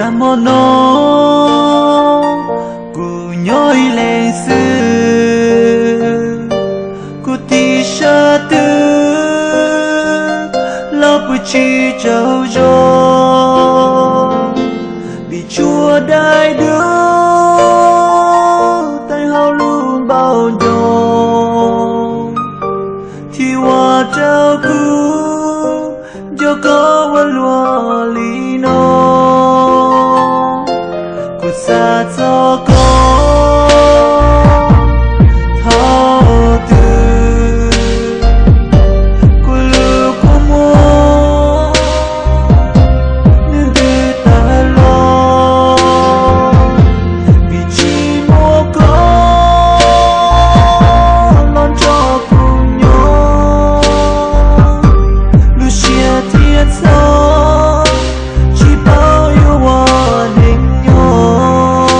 Hmo no kuv nyob ib leeg xwb, kuv tib sab twg los pw tsis tsaug zog, vim tshuav daim duab teev hauv lub npaum ncoo, thiaj ua rau kuv nco koj ua luaj li no. Kuv xav txog koj thaum twg, kuv lub kua muag nws ntws tawg los, vim tsis muaj koj los nrog kuv nyob, lub siab thiaj txhawj, tsis paub yuav ua neej nyob.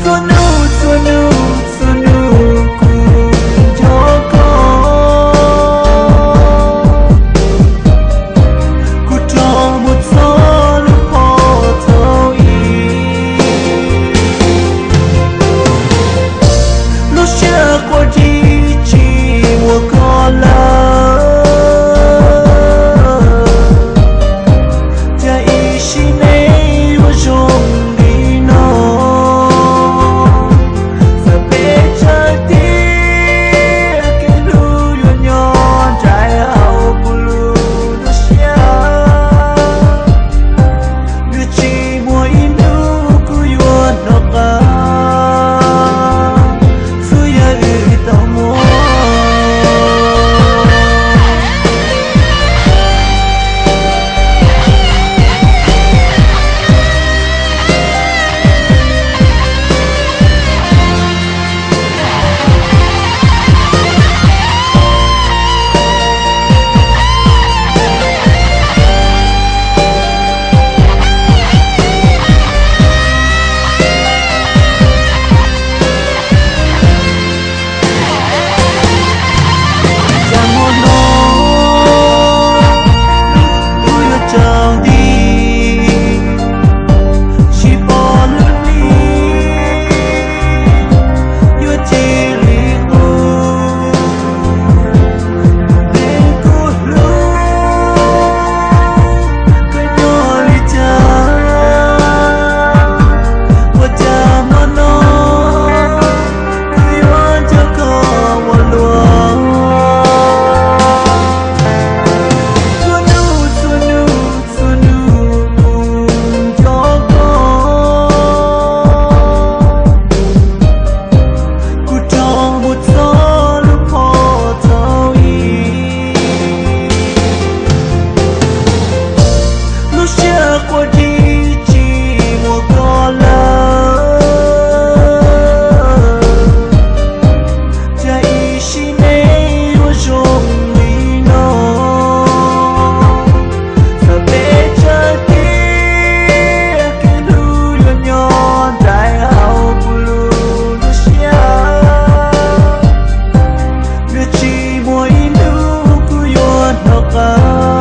Txhua hnub txhua hnub txhua hnub kuv nco koj, kuv rov mus txog lub pob thaum ub, lub siab quaj ris tsis muaj koj lawm. Cas ib sim neej yuav zoo li no, txawm peb txawj tias kev hlub yuav nyob nraim hauv kuv lub siab, yuav tsis muaj ib hnub kuv yuav hnov qab txhua yam wb tau muaj. Cas hmo no kuv yuav tsaus nti, tsis pom lub hli yuav cia li qub. Tus neeg kuv hlub, koj nyob li cas? Ua cas hmo no kuv yuav nco koj ua luaj? Txhua hnub txhua hnub txhua hnub kuv nco koj, kuv rov mus txog lub pob thaum ub, lub siab quaj ris tsis muaj koj lawm. Cas ib sim neej yuav zoo li no, txawm peb txawj tias kev hlub yuav nyob nraim hauv kuv lub siab, yuav tsis muaj ib hnub kuv yuav hnov qab